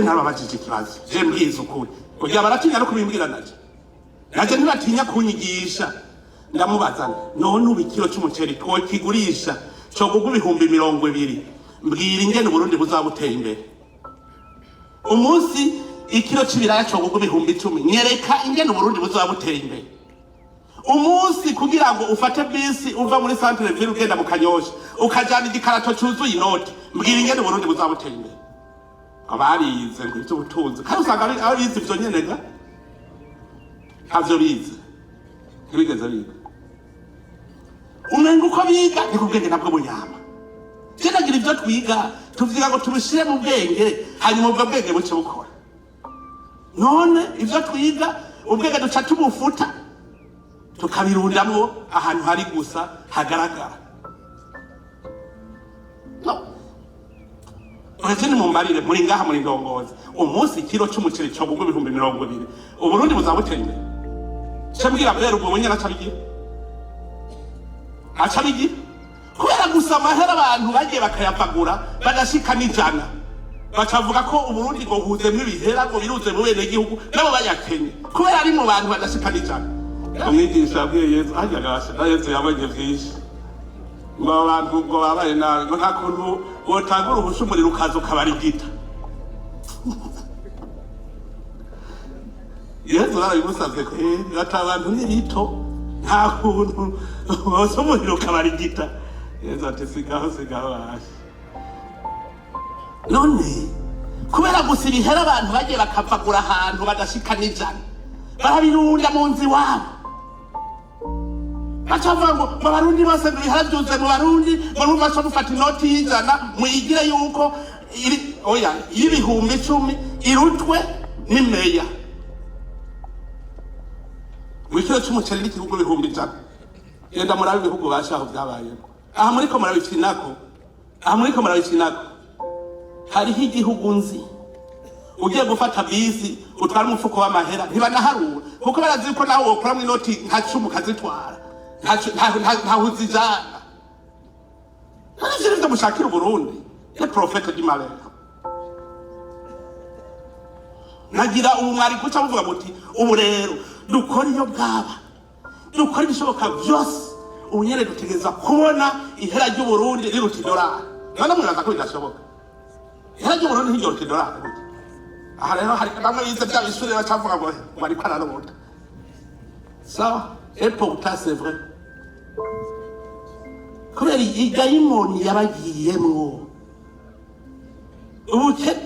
Narababajije ikibazo, je mbwiza ukuri, kugira baratinya no kubimbwira. Naje ntibatinya kunyigisha. Ndamubaza: none ubu ikiro c'umuceri twokigurisha cogugwa 20,000, mbwira ingene Uburundi buzaba buteye imbere. Umunsi ikiro c'ibiraya cogugwa 10,000, nyereka ingene Uburundi buzaba buteye imbere. Umunsi kugira ngo ufate bisi uva muri centre ville ugenda mu Kanyosha ukajana igikarato cuzuye inoti, mbwira ingene Uburundi buzaba buteye imbere. Abarize ngo ivy'ubutunzi, kandi usanga abize ivyo nyene ga ntavyo bize, ntibigeze biga. Umenga uko biga ni ku bwenge nabwo bunyama. Nagira ivyo twiga tuvyiga ngo tubishire mu bwenge, hanyuma ubwo bwenge buce bukora. None ivyo twiga, ubwenge duca tubufuta, tukabirundamwo ahantu hari gusa hagaragara. No uretse nimumbarire, muri ngaha muri ndongozi, umunsi ikiro c'umuceri cogugwa 20,000, Uburundi buzaba buteye imbere? Ce mbwira mbere, ubwo bunyene aca bigira, aca bigira kubera gusa amahera abantu bagiye bakayavagura badashika n'ijana, bacavuga ko Uburundi ngo huzemwo ibihera, ngo biruze mu bene gihugu, nabo bayakenye kubera ari mu bantu badashika n'ijana. Umwigisha yabwiye Yesu harya gasha na Yesu yabonye vyinshi, ngo abo bantu ngo babaye nabi, ngo nta kuntu wotanga uruhusha umuriro ukaza ukabarigita. Yesu barabimusavye kweri, ati abantu ni bito, nta kuntu wotsa umuriro ukabarigita. Yesu ati: sigaho, sigaho hasi. None kubera gusa ibihera abantu bagiye bakavagura ahantu badashika n'ijana, barabirunda mu nzu iwabo, baca bavuga ngo Abarundi bose, ngo ibihera vyuzuye mu Barundi, ngo numva baca mufata inoti y'ijana muyigire yuko iri oya y'10,000 irutwe n'imeya. Mu kiro c'umuceri n'igihugu 100,000. Genda murabe ibihugu bashaho vyabayemo. Aha muriko murabikinako, aha muriko murabikinako. Hariho igihugu nzi, ugiye gufata bisi utwara umufuko w'amahera ntibanaharura, kuko barazi ko nawe wokuramwo inoti nka 10 ukazitwara, ntaho uzijana. None ivyo nivyo mushakira Uburundi? Le prophète du malheur. Nagira ubu mwari guca muvuga muti: ubu rero dukora iyo bwaba, dukora ibishoboka vyose, ubu nyene dutegereza kubona ihera ry'Uburundi riruta idolari. None mwibaza ko bidashoboka? Ihera ry'Uburundi ntiryoruta idolari gute? Aha rero hari bamwe bize bya bishure bacavuga ngo ariko ararota. Sawa, et pourtant c'est vrai, kubera idayimoni yabagiyemwo ubuke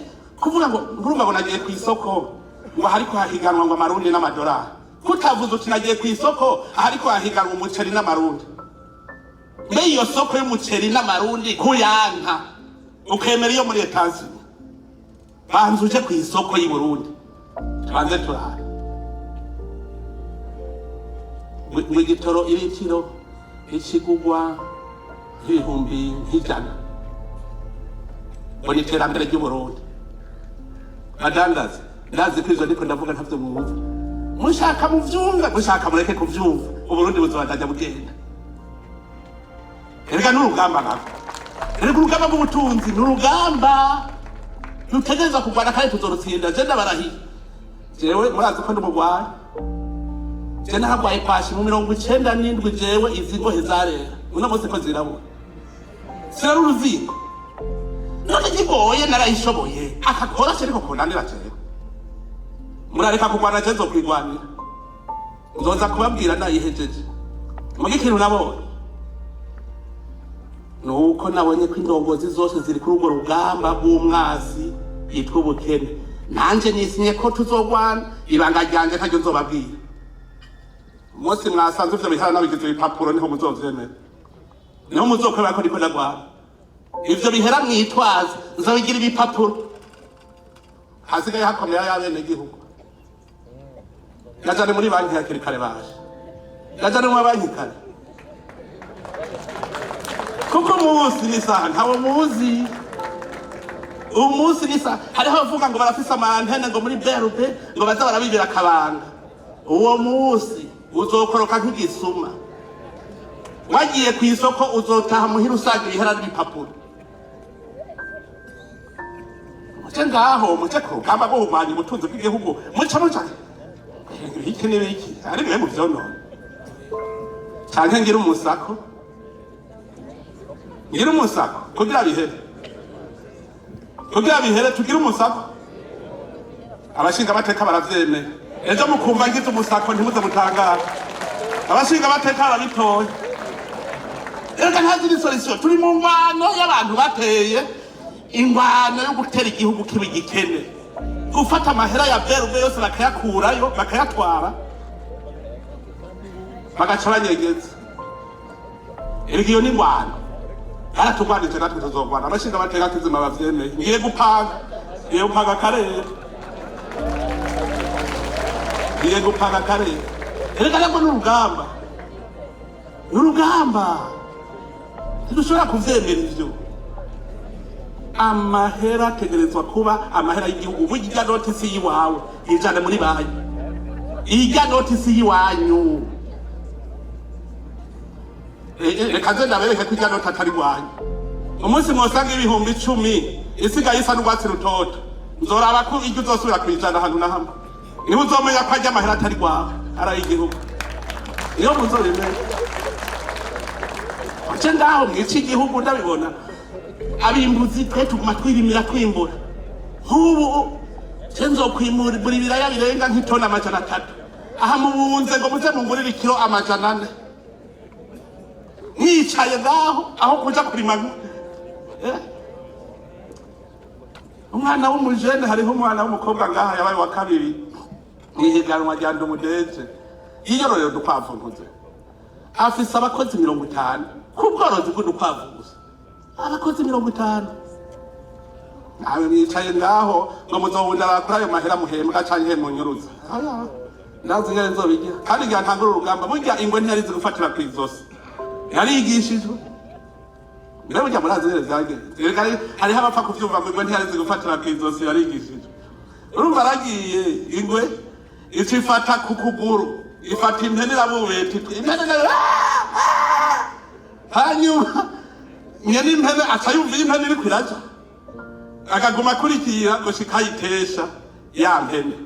kuvuga ngo nkurumva ngo nagiye ku isoko, ngo hariko hahiganwa ngo amarundi n'amadolari. Kutavuze uti nagiye ku isoko ahariko hahiganwa umuceri n'amarundi? Mbe iyo soko y'umuceri n'amarundi kuyanka ukemera iyo muri Etazini? Banza uje ku isoko y'i Burundi, tubanze turabe ngo igitoro iritiro ikigugwa nk'100,000, ngo ni iterambere ry'Uburundi. Badandaza, ndazi ko ivyo ndiko ndavuga ntavyo mwumva. Mushaka muvyumve, mushaka mureke kuvyumva, Uburundi buzobandanya bugenda. Erega n'urugamba navyo, erega urugamba rw'ubutunzi ni urugamba dutegereza kurwana kandi tuzorutsinda. Je ndabarahiye, jewe murazi ko ndi umugwayi. Je naragwaye kwashi mu 97. Jewe izi ngohe zarera, uno munsi ko zirabura, sirari uruzingo. None kigoye narayishoboye, akakoroshe ariko kunanira jewe. Murareka kurwana, je nzokwigwanira, nzoza kubabwira nayihejeje. Muga ikintu nabonye nuko nabonye ko indongozi zose ziri kuri urwo rugamba rw'umwasi yitwa ubukene. Nanje nisinye ko tuzogwana. Ibanga ryanje ntaryo nzobabwira. Umunsi mwasanze ivyo bihara nabigize ibipapuro, niho muzovyemera, niho muzokwemera ko ndiko ndagwana. Ivyo bihera mwitwaza nzobigira ibipapuro, hasigaye hakomera y'abenegihugu. Yajane muri banki hakiri kare, baje yajane mu mabanki kare, kuko umunsi n'isaha ntawo muzi. Umunsi n'isaha, hariho abavuga ngo barafise amantene ngo muri BRB, ngo baza barabibira akabanga. Uwo munsi uzokoroka nk'igisuma. Wagiye ku isoko, uzotaha muhira usanga ibihera n'ibipapuro. Muje ngaho, muje ku rugamba rwo kurwanya ubutunzi bw'igihugu, muca muca ibiki n'ibiki, ari mwe muvyonona. Canke ngira umusako, ngira umusako kugira bihere, kugira bihere tugire umusako. Abashinga amateka baravyemeye. Ejo mukumva ngize umusako, ntimuze mutangara. Abashinga amateka barabitoye. Reka, nta zindi solution. Turi mu ngwano y'abantu bateye ingwano yo gutera igihugu kiba igikene, gufata amahera ya BRB yose bakayakurayo, bakayatwara, bagaca banyegeza. Erega iyo ni ingwano baratugwanije, natwe tuzogwana. Abashinga amateka kizima bavyemeye. Ngiye gupanga, ngiye gupanga akarere, ngiye gupanga akarere. Erega nabwo ni urugamba, ni urugamba. Ntidushobora kuvyemera ivyo. Amahera ategerezwa kuba amahera y'igihugu. Burya noti si iyiwawe, ijane muri banki, irya noti si iyiwanyu. Reka nze ndabereke ko irya noti atari iwanyu. Umunsi mwosanga 10,000 isigaye isa n'urwatsi rutoto, nzoraba ko iryo uzosubira kwijana ahantu na hamwe. Niho uzomenya ko arya amahera atari rwawe, ari ay'igihugu. Niyo muzobimenya. Ace ngaho mwica igihugu, ndabibona. Abimbuzi twe tuguma twirimira, twimbura. Nk'ubu je nzokwimura ibiraya birenga nk'itoni 300 aha mubunze, ngo muze mungurire ikiro 400, mwicaye ngaho aho kuja kurima. Umwana w'umujene, hariho umwana w'umukobwa ngaha yabaye wa kabiri mwihiganwa rya Ndumudeje, yiyororera udukwavu. Nkuze afise abakozi 50 ku bworozi bw'udukwavu gusa, abakozi 50. Nawe mwicaye ngaho ngo muzobundara kuri ayo mahera muhembwa canke munyuruza. Aya ndazi ingene nzobigira, kandi igihe ntangura urugamba, burya ingwe ntiyari izi gufatira kw'izosi, yarigishijwe. Mbere burya murazi ingene vyagenze. Erega hariho abapfa kuvyumva ngo ingwe ntiyari izi gufatira kw'izosi, yarigishijwe. Urumva, aragiye, ingwe ica ifata ku kuguru, ifata impene irabubeta impene nayo. "Ah! Ah!" Hanyuma nyene impene aca yumva iyo impene iriko iraja, akaguma akurikira gushika ayitesha ya mpene.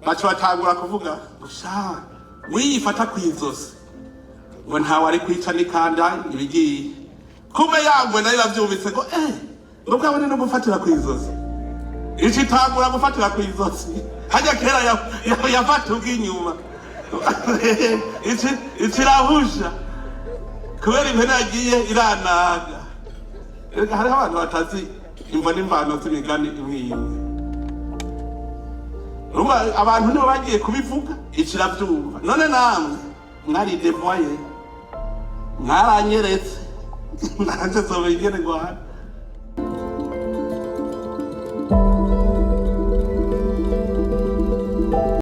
Baca batangura kuvuga ngo sha, wiyifata kw'izosi, ngo ntawe ari kwica n'ikanda ibigiye kumbe. Yangwe nayo iravyumvise ngo ngo bwabone no gufatira kw'izosi, ica itangura gufatira kw'izosi. Hajya kera yafata ubw'inyuma, ica irahusha kubera impene yagiye iranaga. Erega hariho abantu batazi imvo n'imvano z'imigani imwe imwe. Urumva, abantu nibo bagiye kubivuga, ica iravyumva. None namwe mwaridevoye, mwaranyeretse, nanje zoba ingene ngwana.